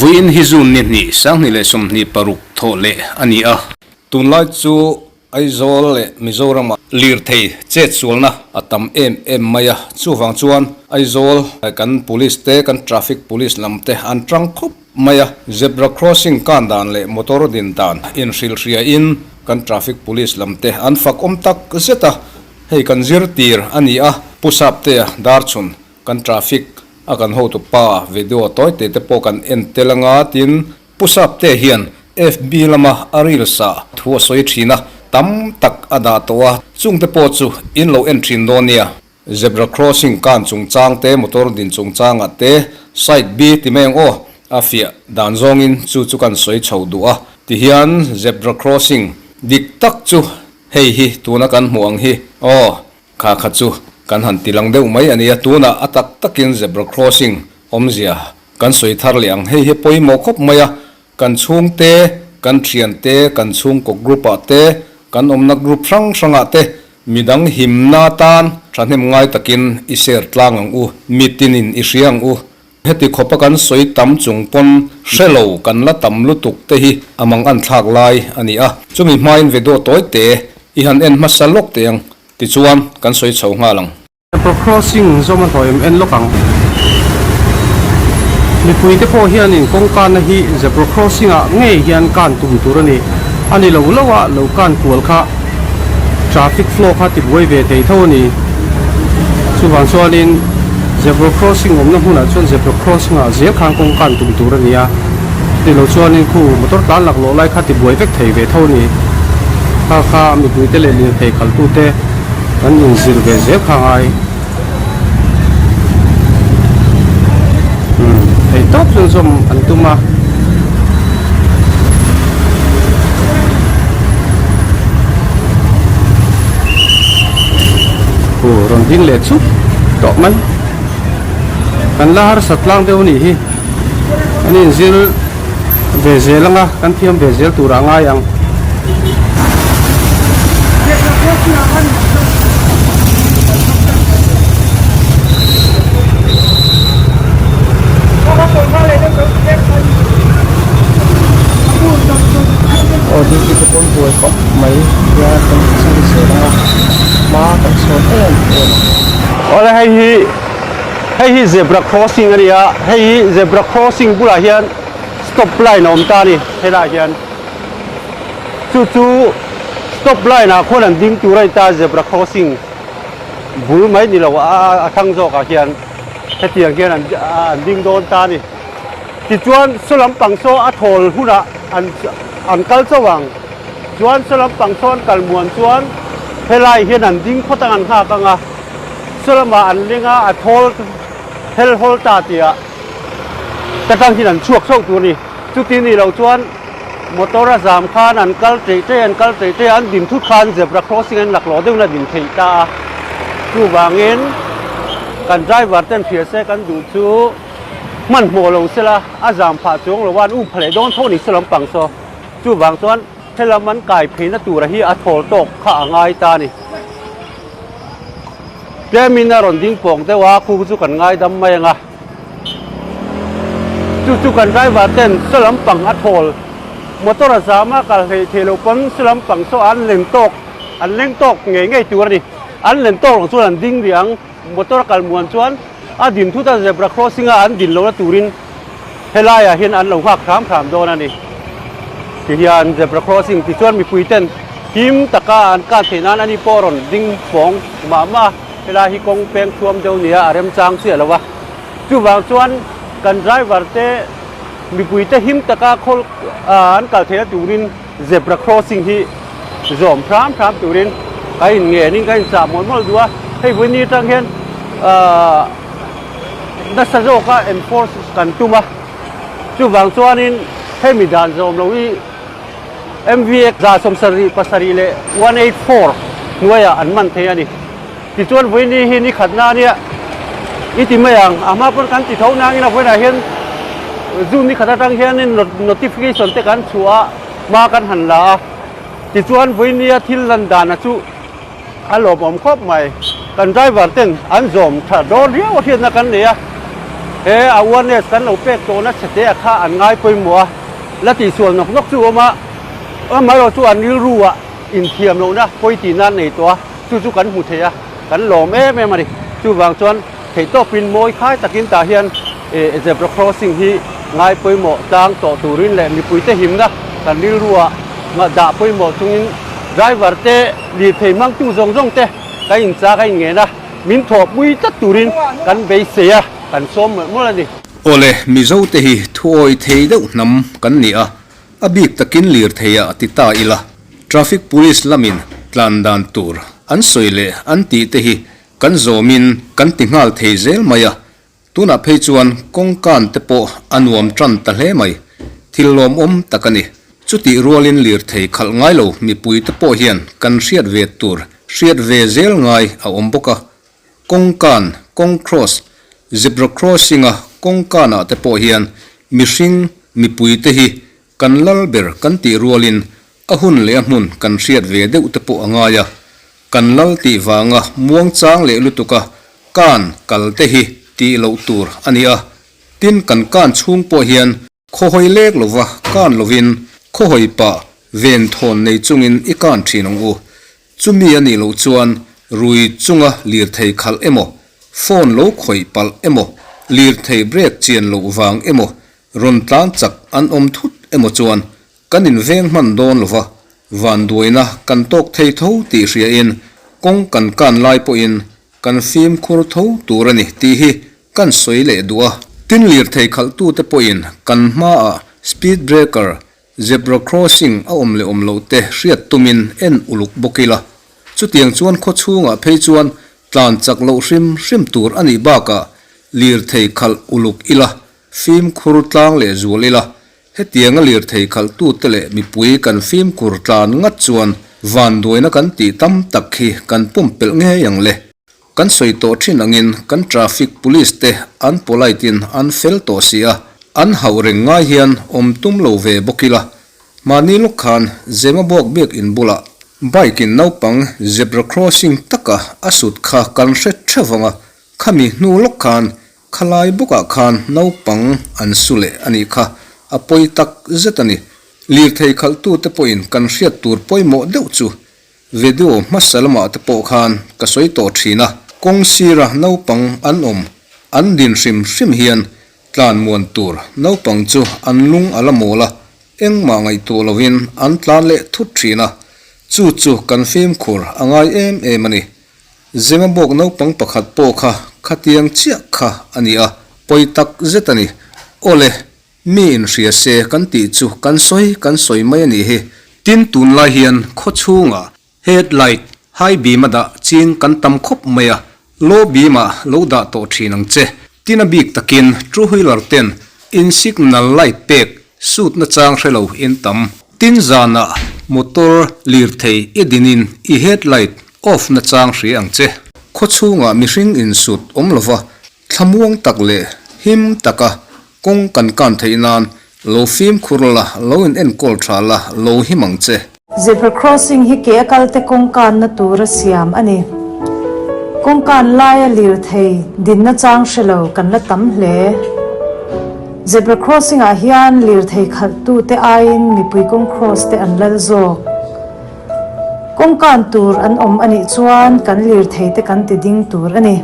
Vawiin hi June ni hnih, 20 leh 26 thawh leh a ni a. Tunlai chu Aizawl leh Mizoramah lirthei chetsualna a tam em em mai a, chuvang chuan Aizawl kan Police te, kan Traffic Police lam te an tang khawp mai a. Zebra crossing kan dan leh motor din dan inhrilhriain kan Traffic Police lam te an fakawm tak zet a, hei kan zirtir a ni a, Pu Saptea Darchhun Kan traffic a kan hotu pa video tawi te te pawh kan en tel anga tin Pu Sapte hian FB lama a reels ah thu a sawi thin a, tam tak a dah tawh a, chung te pawh chu in lo en thin dawn nia. Zebra crossing kan chungchang te motor din chungchang ah te side B ti mai ang aw, a fiah dan zawngin chu chu kan sawi chho duh a, tihian zebra crossing dik tak chu hei hi tuna kan hmuh ang hi aw. Kha kha chu kan han ti lang deuh mai a nia, tunah a tak takin zebra crossing awmzia kan sawi thar leh ang. Hei hi pawimawh khawp mai a, kan chhungte, kan thiante, kan chhungkaw group ah te, kan awmna group hrang hrangah te midang himna tan thahnem ngai takin i share tlang ang u, mitinin i hria ang u. Heti khawpa kan sawi tam chung pawn hre lo kan la tam lutuk te hi a mang an thlak lai a ni a, chumi hmain video tawi te i han en hmasa lawk teh ang tichuan kan sawi chho nghal ang. Zebra crossing zawm a hlawh em en lawk ang. Mipui te pawh hianin kawngkana hi zebra crossing ah ngei hian kan tum tur a ni. A ni lo lo a lo kan kual kha traffic flow kha tibuai ve thei tho a ni. Chuvang chuanin zebra crossing awmna hmunah chuan zebra crossing ah zel khan kawng kan tum tur a ni a, chutilo chuanin khu motor tlan laklawh lai kha tibuai vek thei ve tho a ni. Kha kha mipuite leh lirthei khaltute kan inzir ve zel kha ngai. Umm theih tawp chuan zawm an tum a. Aw rawn ding leh chuk tawh mai. Kan la harsa tlang deuh a nih hi. Kan inzir ve zel anga kan thiam ve zel turah a ngai ang. Aw duty te pawn buai khawp mai nia kan zir zel anga hma kan sawn em em ang. Awle hei hi hei hi zebra crossing a ni a hei hi zebra crossing bulah hian stop line a awm ta a ni helaiah hian chu chu stop line ah khuan an ding tur a ni ta zebra crossing bul mai ni lo a a thlang zawk ah hian hetiang hian an an ding dawn ta a ni tichuan saw lampang saw a thawl hunah an an kal chauh ang chuan saw lampang saw an kal muan chuan helai hian an ding phawt ang an nghak ang a saw lamah an leng a a thawl hel hawl ta tih ah. Ta tang hian an chhuak chauh tur a ni. Chuti ni loh chuan motor a zam khan an kal ṭeih ṭeih an kal ṭeih ṭeih a, an din thut khan zebra crossing an laklawh deuhin a din theih ta a. Chuvangin kan driver ten hria se kan duh chu hmanhmawh lo sela a zam phah chuang lo a, an um pha leh dawn tho a ni se lampang saw. Chuvang chuan helam an kai pheina tura hi a thawl tawk kha a ngai ta a ni. Tlemin a rawn ding pawng deuh a, khu chu kan ngaidam mai ang a. Chu chu kan driver ten saw lampang a thawl motor a zam a kal hleih theih loh pawn saw lampang saw an len tawk an leng tawk ngei ngei tur a ni. An len tawk loh chuan an ding rih ang motor a kal muan chuan a din thut a zebra crossing a an din lohna turin helaiah hian an lo nghak hram hram dawn a ni. Tihian zebra crossing tichuan mipui ten him taka an kal theih nan ani pawh a rawn ding pawng mah mah a. Helai hi kawng peng thuam deuh nia a remchang chiah lo a, chuvang chuan kan driver te mipui te him taka khawl an kal theihna turin zebra crossing hi zawm hram hram turin ka in ngenin ka in chah mawlh mawlh duh a, hei vawiin atang hian ahh nasa zawka enforce kan tum a, chuvang chuanin hemi dan zawm loh hi MVX 77 leh 184 hnuaiah an man thei a ni. Tichuan vawiin hi ni khatna a nia i ti mai ang, a hma pawn kan ti tho nangin a vawiinah hian June ni khat atang hianin notification te kan chhuah a, hma kan han la a. Tichuan vawiin nia thil lan dana chu a lawmawm khawp mai. Kan driver ten an zawm tha dawn riau a hriatna kan nei a, he awareness kan lo pek tawhna chhe a kha an ngai pawimawh a, la tihsual nawk nawk chu a awm a, amaherawh chu an rilru ah inthiam lohna pawi tihna an nei tawh a, chu chu kan hmu thei a, kan lawm em em a ni. Chuvang chuan theihtawpin mawi khai takin tah hian zebra crossing hi ngai pawimawh tlang tawh turin leh mipuite himna kan rilru ah dah pawimawh chungin driver te lirthei hmangtu zawng zawng te Ka inchak a inngen a, min thawhpui tlat turin kan beisei a, kan sawm mawlh mawlh a ni. Awle, Mizo te hi thuawi thei deuh hnam kan ni a, a bik takin lirthei ah ti ta ila, Traffic Police lamin tlan dan tur an sawi leh an tih te hi kan zawmin kan ti nghal thei zel mai a, Tunah phei chuan kawngkan te pawh a nuam tan ta hle mai. Thil lawmawm tak a ni. Chutih rualin lirthei khalh ngai lo mipui te pawh hian kan hriat ve tur hriat ve zel ngai a awm bawk a. Kawngkan, kawng cross, zebra crossing a kawngkanah te pawh hian mihring mipui te hi kan lal ber kan tih rualin a hun leh a hmun kan hriat ve deuh te pawh a ngai a. Kan lal tih vanga muangchang leh lutuka kan kal te hi tih loh tur a ni a, tin kan kan chhung pawh hian khawhawi lek lova kan lovin khawhawi pah ven thawn nei chungin i kan thin ang u. Chumi a nih loh chuan rui chunga lirthei khalh emaw, phone lo khawih palh emaw, lirthei brake chian loh vang emaw, rawn tlan chak an awm thut emaw chuan Kan inveng hman dawn lova, vanduaina kan tawk thei tho tih hriain kawng kan kan lai pawhin kan fimkhur tho tur a ni tih hi kan sawi leh duh a. Tin lirthei khalhtute pawhin kan hmaah speed breaker, zebra crossing a awm leh awm loh te hriat tumin en uluk bawk ila. Chutiang chuan khaw chhungah phei chuan tlan chak loh hrim hrim tur a nih bakah lirthei khalh uluk ila, fimkhur tlang leh zual ila, Hetianga lirthei khalhtute leh mipui kan fimkhur tlan ngat chuan vanduaina kan tih tam tak hi kan pumpelh ngei ang le. Kan sawi tawh thin angin kan traffic police te an polite in an fel tawh si a, an hauh reng ngai hian awm tum lo ve bawk ila. Mahni lawk khan Zemabawk biak in bulah bike in naupang zebra crossing taka a sut kha kan hre theuh vang a, khami hnu lawk khan Khalai bawkah khan naupang an su leh a nih kha, a pawi tak zet a ni. Lirthei khalhtute pawhin kan hriat tur pawimawh deuh chu video hmasa lamah te pawh khan ka sawi tawh thin a. Kawng sira naupang an awm an din hrim hrim hian tlan muan tur naupang chu an lung a la mawl a, engmah ngaihtuah lovin an tlan leh thut thin a, chu chu kan fimkhur a ngai em em a ni. Zemabawk naupang pakhat pawh kha khatiang chiah kha a ni a, pawi tak zet a ni. Awle, mi inhria se kan tih chu kan sawi kan sawi mai a nih hi. Tin, tunlai hian khaw chhungah headlight high beam a dah ching kan tam khawp mai a, low beam ah lo dah tawh thin ang che. Tin a bik takin two wheeler ten in signal light pek suit na chang hre lo in tam. Tin zanah motor lirthei i dinin i headlight off na chang hria ang che. Khaw chhungah mihring insut awm lova thlamuang tak leh him taka kawng kan kan theih nan lo fimkhur la, lo in enkawl tha la, lo him ang che. Zebra crossing hi ke a kalte kawngkanna tura siam a ni. Kawngkan laia lirthei dinna chang hre lo kan la tam hle. Zebra crossing ah hian lirthei khalhtute aiin mipui kawng cross te an lal zawk. Kawngkan tur an awm a nih chuan kan lirthei te kan ti ding tur a ni.